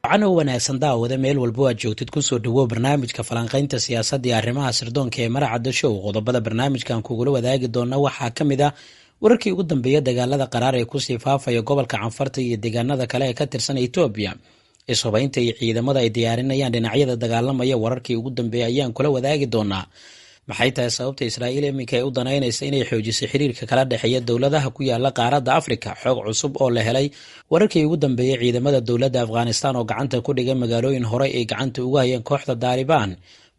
Wacan oo wanaagsan daawada, meel walbo aad joogtid, kusoo dhawow barnaamijka falanqaynta siyaasadda iyo arrimaha sirdoonka ee Maracadda Show. Qodobada barnaamijkan kugula wadaagi doona waxaa ka mid ah wararkii ugu dambeeya dagaalada qaraar ee kusii faafaya gobolka Canfarta iyo deegaanada kale ee ka tirsan Etoobiya, ishubaynta iyo ciidamada ay diyaarinayaan dhinacyada dagaalamaya. Wararkii ugu dambeeya ayaan kula wadaagi doonaa. Maxay tahay sababta Israa'iil iminka ay u danaynaysa inay xoojiso xiriirka kala dhexeeya dowladaha ku yaala qaaradda Afrika? Xoog cusub oo la helay. Wararkii ugu dambeeyey ciidamada dowladda Afghanistan oo gacanta ku dhigay magaalooyin horey ay gacanta ugu hayeen kooxda Daalibaan.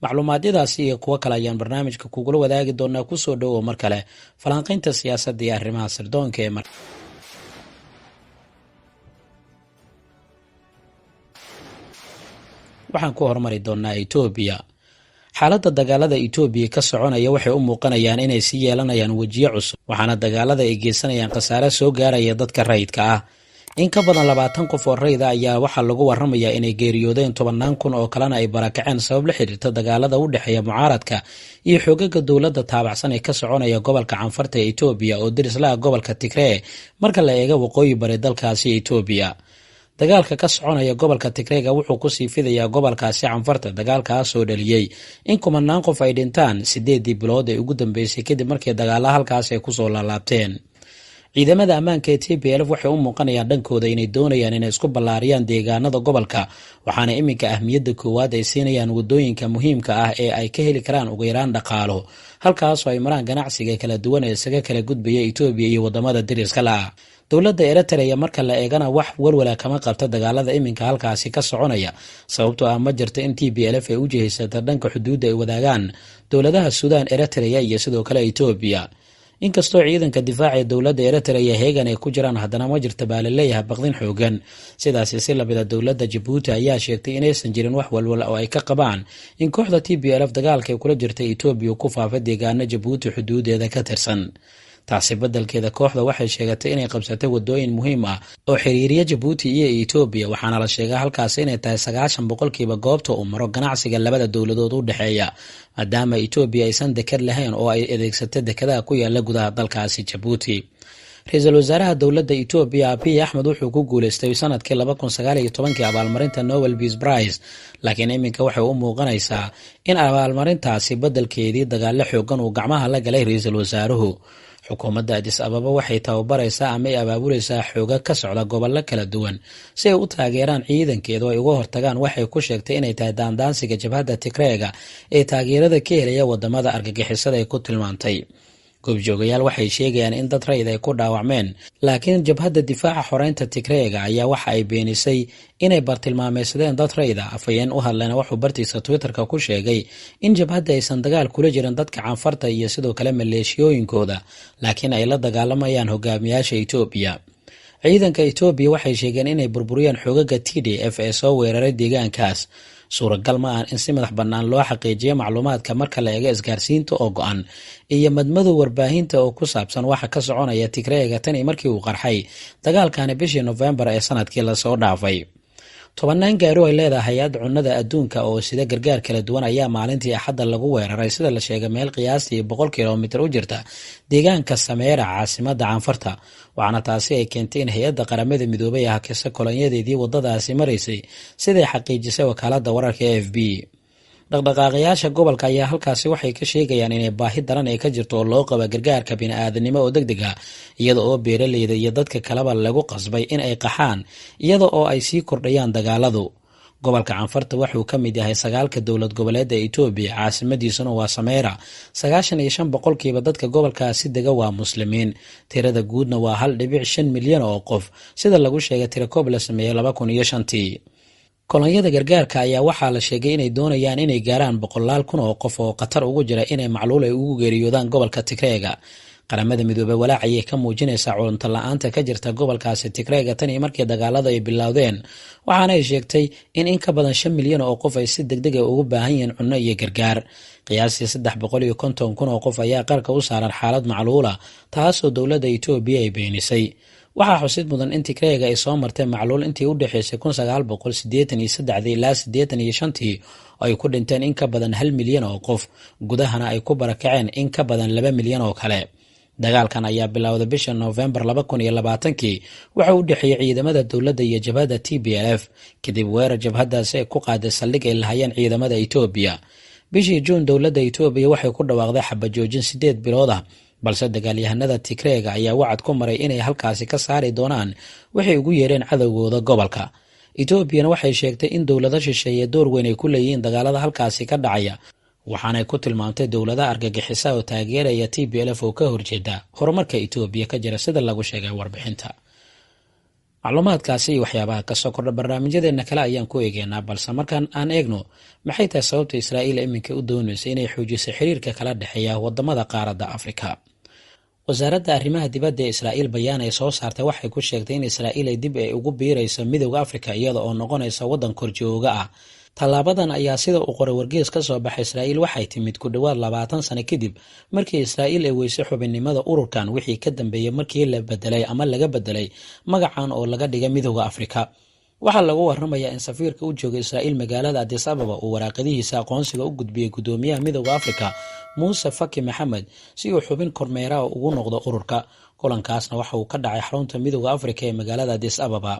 Macluumaadyadaasi iyo kuwo kale ayaan barnaamijka kugula wadaagi doonaa. Kusoo dhowow mar kale falanqaynta siyaasadda iyo arrimaha sirdoonka ee. Waxaan ku horumari doonaa Etoobiya. Xaaladda dagaalada Etoobiya ka soconaya waxay u muuqanayaan inay sii yeelanayaan wejiyo cusub, waxaana dagaalada ay geysanayaan khasaare soo gaaraya dadka rayidka ah. In ka badan 20 qof oo rayida ayaa waxaa lagu waramayaa inay geeriyoodeen, tobannaan kun oo kalena ay barakaceen sabab la xiriirta dagaalada u dhexeeya mucaaradka iyo xoogaga dowladda taabacsan ee ka soconaya gobolka Canfarta ee Etoobiya oo derislaha gobolka Tigree marka la eego waqooyi bari dalkaasi Etoobiya. Dagaalka ka soconaya gobolka Tigreega wuxuu kusii fidayaa gobolkaasi Canfarta, dagaalkaasoo dhaliyey in kumanaan qof ay dhintaan 8dii bilood ee ugu dambeysay kadib markii dagaala halkaas ay kusoo laalaabteen. Ciidamada ammaanka ee TPLF waxay u muuqanayaan dhankooda inay doonayaan inay isku ballaariyaan deegaanada gobolka, waxaana iminka ahmiyadda koowaad ay siinayaan wadooyinka muhiimka ah ee ay ka heli karaan ugu yaraan dhaqaalo, halkaasoo ay maraan ganacsiga kala duwan ee isaga kala gudbaya Etoobiya iyo wadamada deriska la-ah. Dowladda Eritrea marka la eegana wax walwala kama qabta dagaalada iminka halkaasi ka soconaya, sababtoo ah ma jirto in TPLF ay u jihaysata dhanka xuduudda ay wadaagaan dowladaha Suudaan, Eritrea iyo sidoo kale Etoobiya. Inkastoo ciidanka difaaca ee dowladda Eritrea heegan ay ku jiraan, haddana ma jirta baa laleeyahay baqdin xoogan. Sidaasi si lamida dowladda Jabuuti ayaa sheegtay inaysan jirin wax walwal oo ay ka qabaan in kooxda TPLF dagaalka ay kula jirta Etoobiya ku faafa deegaano Jabuuti xuduudeeda ka tirsan. Taasi beddelkeeda, kooxda waxay sheegatay inay qabsatay wadooyin muhiim ah oo xiriiriya Jabuuti iyo Etoobiya, waxaana la sheegaa halkaasi inay tahay 90% goobta uu maro ganacsiga labada dowladood u dhexeeya, maadaama Etoobiya aysan dekad lahayn oo ay adeegsata dekadaha ku yaala gudaha dalkaasi Jabuuti. Ra-iisul wasaaraha dowladda Etoobiya Abiy Axmed wuxuu ku guuleystay sanadkii 2019kii abaalmarinta Nobel Peace Prize, laakiin iminka waxay u muuqanaysaa in abaalmarintaasi beddelkeedii dagaalo xoogan uu gacmaha la galay ra-iisul wasaaruhu. Xukuumadda Adis Ababa waxay tababaraysaa ama ay abaabulaysaa xooga ka socda gobollo kala duwan si ay u taageeraan ciidankeeda oo ay uga hortagaan waxay ku sheegtay inay tahay daandaansiga jabhadda Tigreega ee taageerada ka helaya wadamada argagixisada ay ku tilmaantay. Goobjoogayaal waxay sheegayaan in dad rayid ay ku dhaawacmeen, laakiin jabhadda difaaca xoreynta Tigreega ayaa waxa ay beenisay inay bartilmaameysadeen dad rayida. Afhayeen u hadlayna wuxuu bartiisa Twitterka ku sheegay in jabhadda aysan dagaal kula jirin dadka Canfarta iyo sidoo kale maleeshiyooyinkooda, laakiin ay la dagaalamayaan hogaamiyaasha Etoobiya. Ciidanka Etoobiya waxay sheegeen inay burburiyeen xoogaga TDF ee soo weeraray deegaankaas. Suuragal ma ahan in si madax bannaan loo xaqiijiyo macluumaadka marka la eego isgaarsiinta oo go-an iyo madmadow warbaahinta oo ku saabsan waxa ka soconaya Tigreega tan iyo markii uu qarxay dagaalkani bishii Nofembar ee sanadkii lasoo dhaafay. Tobannaan gaari ay leedahay hay-adda cunnada adduunka oo sida gargaar kala duwan ayaa maalintii Axadda lagu weeraray, sida la sheegay, meel qiyaastii 100 kilomitir u jirta deegaanka Sameera, caasimada Canfarta, waxaana taasi ay keentay in hay-adda Qaramada Midoobay hakisa kolonyadeedii wadadaasi maraysay, siday xaqiijisay wakaalada wararka AFP. Dhaqdhaqaaqayaasha gobolka ayaa halkaasi waxay ka sheegayaan inay baahi daran ay ka jirto oo loo qaba gargaarka bini-aadanimo oo deg deg ah, iyada oo beeraleyda iyo dadka kaleba lagu qasbay in ay qaxaan iyada oo ay sii kordhayaan dagaaladu. Gobolka Canfarta wuxuu ka mid yahay sagaalka dowlad goboleeda Etoobiya, caasimadiisuna waa Sameera. 95% dadka gobolkaasi dega waa Muslimiin, tirada guudna waa 1.5 milyan oo qof, sida lagu sheegay tirakoob la sameeyey 2005-tii. Kolonyada gargaarka ayaa waxaa la sheegay inay doonayaan inay gaaraan boqolaal kun oo qof oo khatar ugu jira inay macluul ay ugu geeriyoodaan gobolka Tigreega. Qaramada Midoobey walaac ayay ka muujinaysaa cunto la-aanta ka jirta gobolkaasi Tigreega tan iyo markii dagaalada ay bilowdeen, waxaana ay sheegtay in in ka badan 5 milyan oo qof ay si degdeg a ugu baahan yihiin cunno iyo gargaar. Qiyaastii 350,000 oo qof ayaa qarka u saaran xaalad macluula, taasoo dowladda Etoobiya ay beenisay. Waxaa xusid mudan in Tigreega ay soo martay macluul intii u dhexeysay 1983dii ilaa 85-tii oo ay ku dhinteen in ka badan 1 milyan oo qof, gudahana ay ku barakaceen in ka badan 2 milyan oo kale. Dagaalkan ayaa bilowday bisha Noofembar 2020-kii, waxa u dhexeeyey ciidamada dowladda iyo jabhadda TPLF, kadib weerar jabhaddaasi ay ku qaaday saldhig ay lahayeen ciidamada Etoobiya. Bishii Juun, dowladda Etoobiya waxay ku dhawaaqday xabajoojin 8 bilood ah, balse dagaalyahanada Tigreega ayaa wacad ku maray inay halkaasi ka saari doonaan waxay ugu yeereen cadowgooda gobolka. Etoobiyana waxay sheegtay in dowlado shisheeye door weyn ay ku leeyihiin dagaalada halkaasi ka dhacaya, waxaanay ku tilmaamtay dowladaha argagixisa oo taageeraya TPLF oo ka horjeeda horumarka Etoobiya ka jira, sida lagu sheegay warbixinta. Macluumaadkaasi iyo waxyaabaha kasoo kordha barnaamijyadeena kale ayaan ku eegeynaa, balse markaan aan eegno maxay tahay sababta Israa'iil iminka u doonaysa inay xoojiso xiriirka kala dhexeeya wadamada qaaradda Afrika. Wasaaradda arrimaha dibadda ee Israa'iil bayaan ay soo saartay waxay ku sheegtay in Israa'iil ay dib ay ugu biirayso Midowda Afrika, iyada oo noqonaysa waddan korjooga ah. Tallaabadan ayaa, sida uu qoray wargees ka soo baxay Israa'iil, waxay timid ku dhowaad 20 sano kadib markii Israa'iil ay weysay xubinnimada ururkan, wixii ka dambeeyey markii la bedelay ama laga bedelay magacan oo laga dhigay Midowda Afrika. Waxaa lagu waramayaa in safiirka u jooga Israa'iil magaalada Adis Ababa uu waraaqadihiisa aqoonsiga u gudbiyey gudoomiyaha Midowda Afrika, Muuse Faki Maxamed, si uu xubin kormeeraha ugu noqdo ururka. Kulankaasna waxa uu ka dhacay xarunta Midowda Afrika ee magaalada Adis Ababa.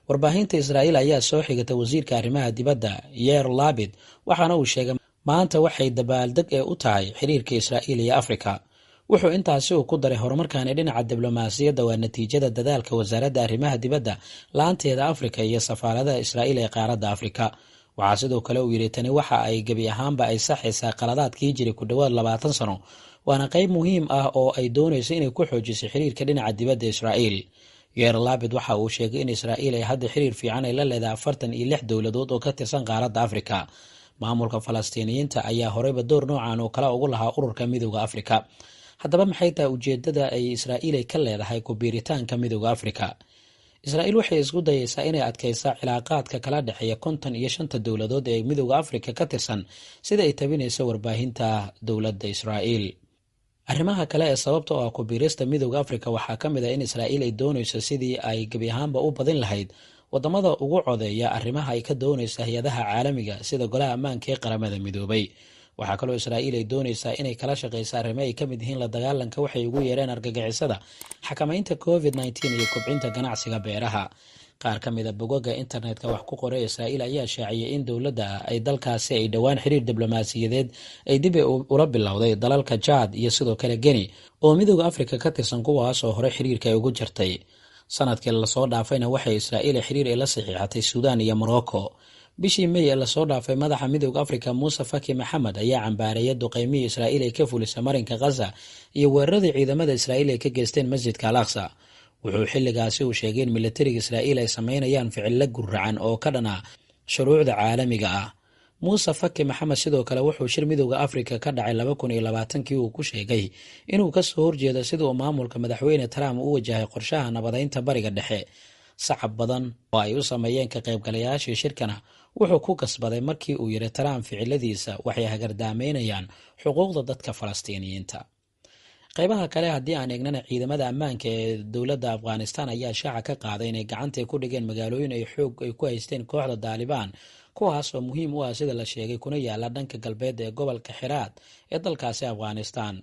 Warbaahinta Israa'iil ayaa soo xigatay wasiirka arrimaha dibadda Yair Lapid, waxaana uu sheegay, "Maanta waxay dabaaldeg ee u tahay xiriirka Israa'iil iyo Afrika." Wuxuu intaasi uu ku daray, "Horumarkani dhinaca diblomaasiyadda waa natiijada dadaalka wasaaradda arrimaha dibadda laanteeda Afrika iyo safaaradaha Israa'iil ee qaaradda Afrika." Waxaa sidoo kale uu yidhi, "Tani waxa ay gebi ahaanba ay saxaysaa qaladaadkii jiray ku dhowaad 20 sano, waana qayb muhiim ah oo ay doonayso inay ku xoojiso xiriirka dhinaca dibadda Israa'iil." Yair Lapid waxa uu sheegay in Israa'iil ay hadda xiriir fiican ay la leedahay 46 dowladood oo ka tirsan qaaradda Afrika. Maamulka Falastiiniyiinta ayaa horeyba door noocan oo kale ugu lahaa ururka Midowda Afrika. Haddaba, maxay tahay ujeedada ay Israa'iil ay ka leedahay ku biiritaanka Midowda Afrika? Israa'iil waxay isku dayeysaa inay adkaysaa cilaaqaadka kala dhexeeya 55-ta dowladood ee Midowda Afrika ka tirsan, sida ay tabinayso warbaahinta dowladda Israa'iil. Arrimaha kale ee sababta oo ah ku biirista Midowda Afrika waxaa ka mid ah in Israa'iil ay doonayso sidii ay gebi ahaanba u badin lahayd wadamada ugu codeeya arrimaha ay ka doonaysa hay-adaha caalamiga, sida Golaha Ammaanka ee Qaramada Midoobay. Waxaa kaloo Israa'iil ay doonaysaa inay kala shaqeysa arrimo ay ka mid yihiin la dagaalanka waxay ugu yeereen argagixisada, xakamaynta COVID-19 iyo kobcinta ganacsiga beeraha. Qaar ka mid a bogoga internetka wax ku qoray Israa'iil ayaa shaaciyay in dowladda ay dalkaasi ay dhowaan xiriir diblomaasiyadeed ay dib ula bilowday dalalka Jaad iyo sidoo kale Geni oo Midowda Afrika ka tirsan, kuwaas oo hore xiriirka ay ugu jirtay. Sanadkii lasoo dhaafayna waxay Israa'iil xiriir ay la saxiixatay Suudaan iyo Morocco. Bishii Mey ee lasoo dhaafay, madaxa Midowda Afrika Muuse Faki Maxamed ayaa cambaareeyay duqeymihii Israa'iil ay ka fulisay marinka Khaza iyo weeraradii ciidamada Israa'iil ay ka geysteen Masjidka Al Aqsa. Wuxuu xilligaasi uu sheegay in militariga Israa'iil ay sameynayaan ficilo guracan oo ka dhana shuruucda caalamiga ah. Muuse Faki Maxamed sidoo kale wuxuu shir Midowda Afrika ka dhacay 2020-kii uu ku sheegay inuu kasoo horjeedo sida uu maamulka madaxweyne Trump u wajahay qorshaha nabadeynta Bariga Dhexe. Sacab badan oo ay u sameeyeen ka qaybgalayaashii shirkana wuxuu ku kasbaday markii uu yidhi, "Trump ficiladiisa waxay hagardaameynayaan xuquuqda dadka Falastiiniyiinta." Qaybaha kale haddii aan eegnana, ciidamada ammaanka ee dowladda Afghanistan ayaa shaaca ka qaaday inay gacanta ku dhigeen magaalooyin ay xoog ay ku haysteen kooxda Daalibaan, kuwaas oo muhiim u ah sida la sheegay, kuna yaala dhanka galbeed ee gobolka Xiraad ee dalkaasi Afghanistan.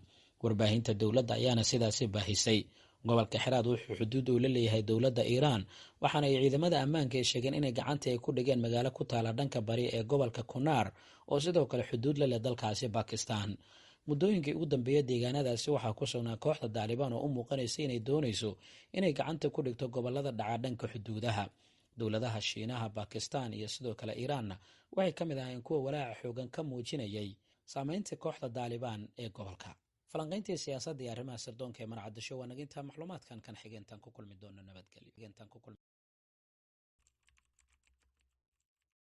Warbaahinta dowladda ayaana sidaasi baahisay. Gobolka Xiraad wuxuu xuduud uu la leeyahay dowladda Iiraan, waxaana ay ciidamada ammaanka ay sheegeen inay gacanta ay ku dhigeen magaalo ku taala dhanka bari ee gobolka Kunaar oo sidoo kale xuduud la leh dalkaasi Bakistan. Muddooyinkii ugu dambeeya deegaanadaasi waxaa ku sugnaa kooxda Daalibaan oo u muuqanaysa inay doonayso inay gacanta ku dhigto gobolada dhaca dhanka xuduudaha. Dowladaha Shiinaha, Bakistan iyo sidoo kale Iiraanna waxay ka mid ahayn kuwa walaaca xoogan ka muujinayay saameynta kooxda Daalibaan ee gobolka. Falanqayntii siyaasadda iyo arrimaha sirdoonka ee Marcadasho waa nagintaa. Macluumaadkan kan xigeentaan ku kulmi doono, nabadgelyo.